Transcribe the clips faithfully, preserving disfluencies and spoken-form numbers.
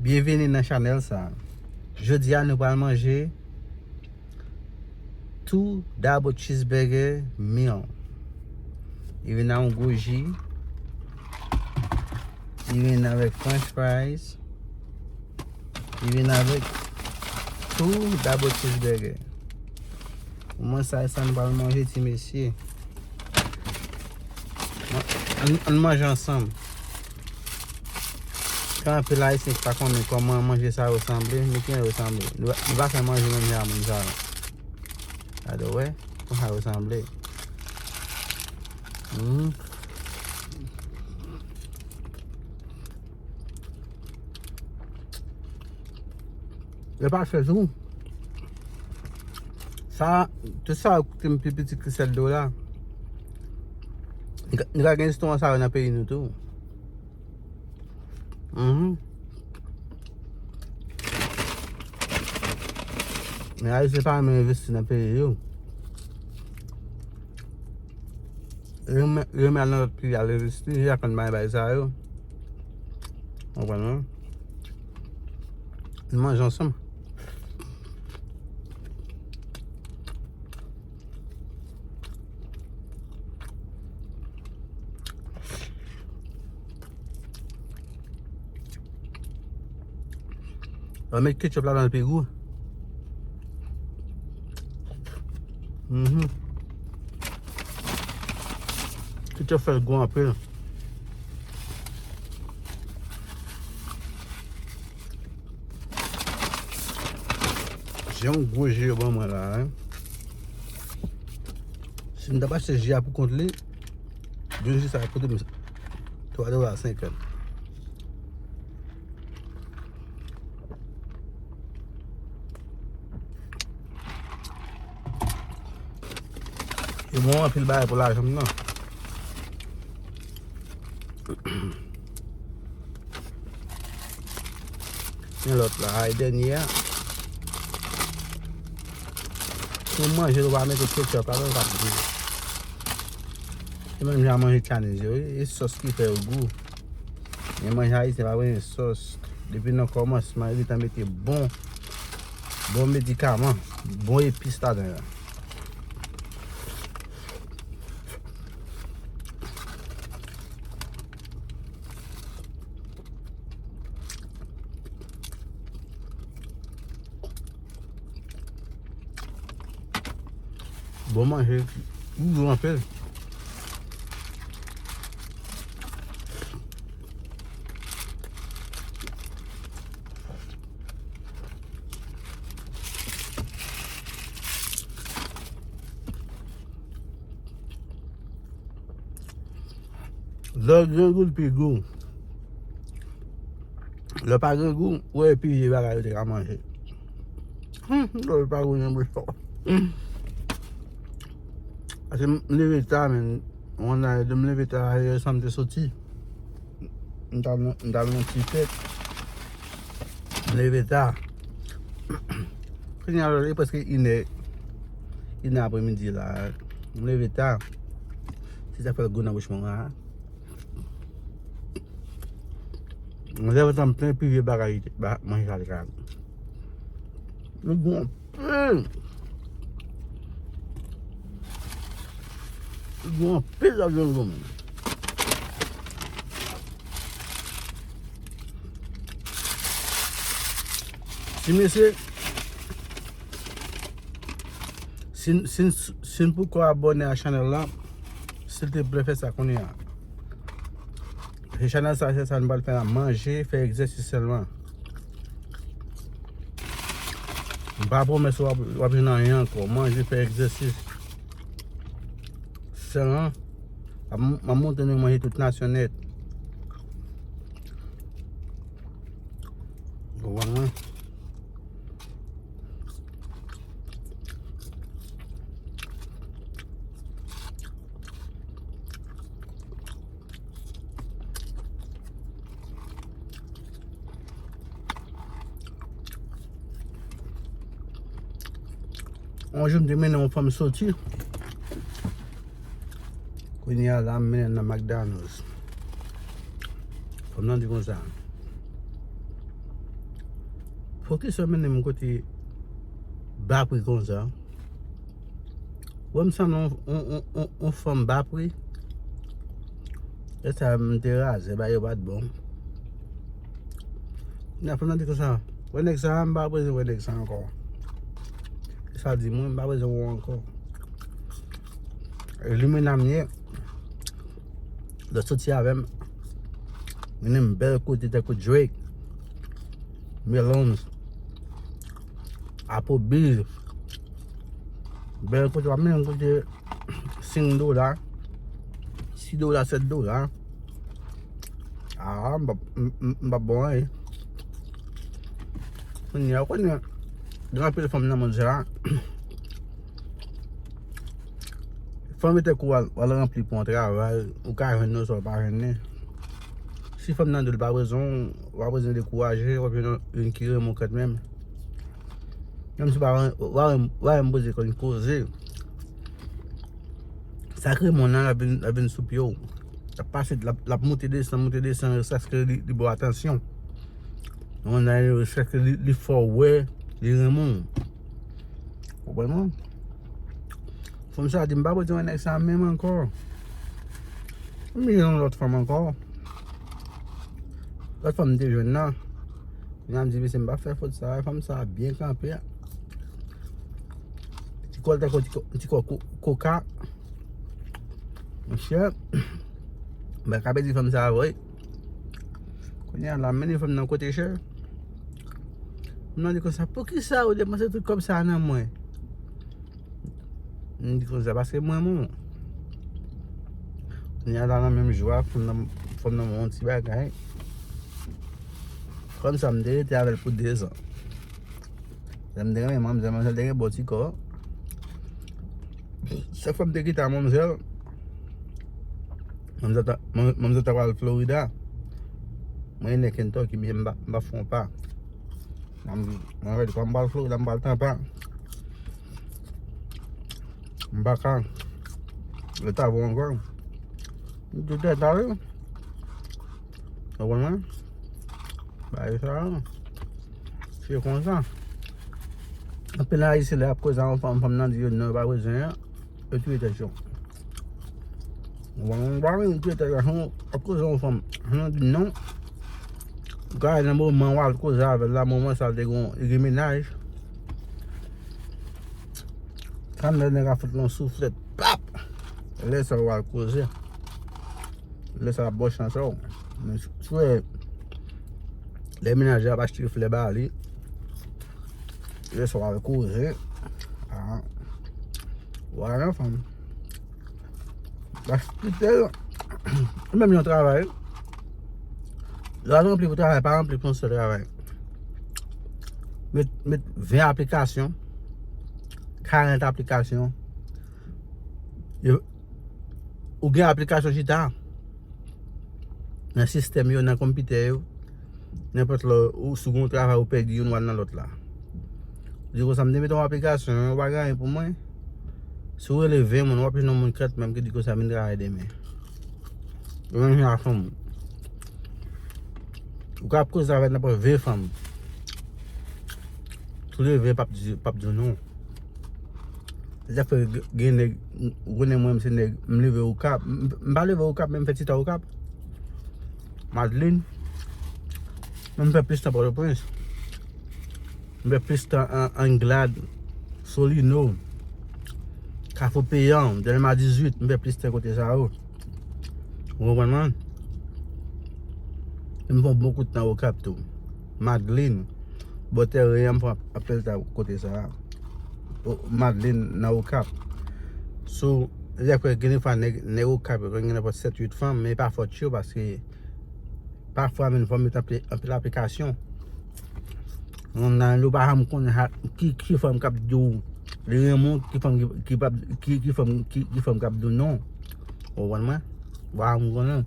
Byenveni nan chanèl sa. Jodi a nou pral manje two double cheeseburger meal. Li vin ak yon gwo ji. Li vin avèk french fries. Li vin avèk two double cheeseburger. Pou mwen sa, sa nou pral manje, ti mesye. Ann, ann manje ansanm. Gen anpil Ayisyen ki pa konnen kòman manje sa yo sanble, men kijan yo sanble. Nou, nou pa fè manje menm jan a moun sa yo. Gade, w wè, konsa yo sanble. Mhm. Yo pa chè tou. Sa, tout sa yo koute m pi piti ke sèt dola. Nou ka, nou ka gen restoran sa yo nan peyi nou tou. Mhm. Men Ayisyen pa renmen envesti nan peyi yo. Renmen, renmen al nan lòt peyi al envesti, y ap konn bay bagay sa yo. Konprann, non? Nou manje ansanm. Lè w met ketchup ladan l pi gou. Mhm. Ketchup fè l gou anpil. Se yon gwo ji yo ban mwen la, wi. Si m t ap achte ji a pou kont li, yon ji sa ap koute m twa dola senkant. Yo ban m anpil bagay pou lajan m nan. Gen lòt la, ay dènye a. Si w manje l, ou pa mete ketchup, pa menm pa di. Se menm jan manje Chinese yo, wi. E sòs ki fè yo gou. Men manje ayisyen pa bezwen sòs. Depi nan kòmansman, yo gentan mete bon, bon medikaman, bon epis ladan l. Bon manje, gou anpil. Lè gen gou, l pi gou. Lè pa gen gou, ou wè pi vye bagay yo te ka manje. Hmm, lè pa gou nan bouch ou. Paske m leve ta, men, yon nan de m leve ta, e sa m te soti. M t al nan, m t al nan ti fèt. M leve ta. Kounye a, lè, e prèske inè, inè apremidi la. M leve ta. Se sa k fè l gou nan bouch mwen an. Mwen lè tan m plen pi vye bagay, ba, manje sa li ka. Li gou anpil. Li gou anpil la, gou, gou. Ti mesye, si, si, si n poko abòne a chanèl la, silteplè fè sa kounye a. Se chanèl sa, se sa nou pral fè la. Manje, fè egzèsis sèlman. M pa pwomès w ap, w ap jwenn anyen ankò. Manje, fè egzèsis sèlman. M ap, m ap montre nou manje tout nasyon nèt. Ou konprann mwen? Yon jou m te mennen yon fanm soti. Kounye a la, m mennen l nan McDonald's. Fanm nan di konsa, Poukisa w mennen m kote ba pri konsa? Wè m sanble yon, yon, yon, yon, yon fanm ba pri. E sa m te raze, ba yo pa t bon. Nan fanm nan di konsa, wè nèg sa, m pa bezwen wè nèg sa ankò. E sa l di mwen, m pa bezwen wè w ankò. Limena m ye. Lè soti avè m, mennen m bèl kote tankou Drake, Melons, Applebee's. Bèl kote, w ap mennen m kote senk dola, sis dola, sèt dola. Ah, m p ap, m, m, m p ap bon anyen. Kounye a, w konnen, gen anpil fanm nan mond sa a. Fanm yo te kou al, al ranpli pou yon travay, ou ka jwenn nan sa w pa jwenn nan. Si fanm nan di l pa bezwen w, w pa bezwen dekouraje, w ap jwenn youn ki renmen w kanmenm. Menm si w pa renmen, w pa renmen, w pa renmen poze konn koze. Sa k renmen w nan, l ap vin, l ap vin sou pye w. L ap pase, l ap, l ap monte desann, monte desann, jiskaske li, li ba w atansyon. Yon moun nan, jiskaske li, li fè w wè, li renmen w. Ou konprann mwen? Fanm sa di, m pa bezwen wè nèg sa menm ankò. M jwenn yon lòt fanm ankò. Lòt fanm m te jwenn nan. Kounye a m di, mesye, m pa fè fot sa, fanm sa byen kanpe. Ti kò l tankou ti kò, ti kò ko-, koka. Monchè, m pa ka pèdi fanm sa a vre. Kounye a la, m mennen fanm nan kote chè. M nan di konsa, poukisa ou depanse tout kòb sa a nan mwen? M di konsa, paske m renmen w. Kounye a la, nan menm jou a, fanm nan, fanm nan ban m yon ti bagay. Fanm sa, m te rete avè l pou dezan. Lè m te renmen manmzèl, manmzèl te gen bon ti kò. Chak fwa m te kite a manmzèl, manmzèl ta, manm-, manmzèl ta pral Florida. Mwen, e nèg Kentucky, men m pa, m pa fè yon pa. Mwen, mwen, mwen, mwen pral Florida, m pral Tampa. M pa ka. Yo ta bon ankò. M di tèt la, wi. Ou konprann mwen? Bagay sa, se konsa. Anpil Ayisyen lè y ap koze a yon fanm, fanm nan di yo non, yo pa bezwen an. Yo touye tèt yo. Ou konprann mwen? Ou pa bezwen touye tèt gason, w ap koze yon fanm. Fanm nan di non. Ou ka nan moman w al koze avè l la, moman sa l te gon, li gen mennaj. Tann lè nèg a fout l yon souflèt, pap! Lè sa w al koze. Lè sa ap bò chans ou. Men si w wè lè mennaj la ap achte flè ba li, lè sa w al koze. Ah. Wala fanm. Gaspitel. Menm yon travay. Lè w ranpli pou travay, pa ranpli pou yon sèl travay. Met, met ven aplikasyon, karant aplikasyon. Yo, ou gen aplikasyon chita nan sistèm yo, nan konpitè yo, nenpòt lè ou, si w gen yon travay ou pèdi youn, w al nan lòt la. Di konsa, m te mete yon aplikasyon, yo pa gen anyen pou mwen. Si w rele ven moun, w ap jwenn yon moun kant menm ki di konsa, vin travay demen. Yo menm jan ak fanm. Ou ka ap koze avèk nenpòt ven fanm. Tou le ven p ap di, p ap di w non. Se sa k fè gen nèg, ou konnen mwen, m se nèg, m leve Okap. M, m pa leve Okap, men m fè ti tan Okap. Madlin. Men m fè plis tan Pòtoprens. M fè plis tan an, Anglad, Solino, Kafou Peyan, Dèlma dizuit, m fè plis tan kote sa yo. Ou konprann mwen? M fè yon bon kout tan Okap tou. Madlin, bò tèren an, m fè anpil tan kote sa a. O, Madlin nan Okap. So, lè kwè gen de fwa nèg, nèg Okap yo konn gen nenpòt sèt, uit fanm, men e pa fòt yo, paske pafwa menm fò m met anpil, anpil aplikasyon. Moun nan, yo pa janm konnen ha-, ki, ki fanm k ap di w li renmen w, ki fanm ki, ki p ap, ki, ki fanm, ki, ki fanm k ap di w non. Ou konprann mwen? Ou pa janm konnen.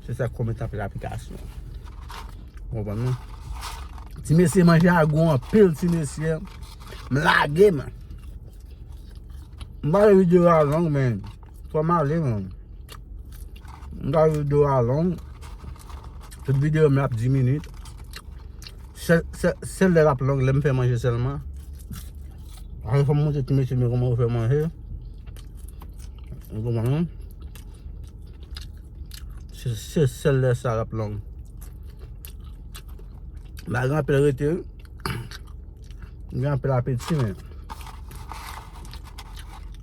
Se sa k fè w met anpil aplikasyon. Ou konprann mwen? Ti mesye manje agou anpil, ti mesye. M lage, man. M pa vle videyo a long, men fò m ale, man. M pa vle videyo a long. Tout videyo m ap di minit. Sèl, sèl, sèl lè l ap long, lè m fè manje sèlman. Apre fò m montre ti mesye m yo kòman yo fè manje. Ou konprann, non? Se, se sèl lè sa l ap long. M pa gen anpil rete, wi. M gen anpil apeti, men.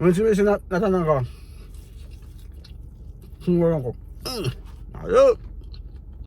Yon ti mesye n ap, n ap tann ankò. Ti wòl ankò. Mm. Ayo!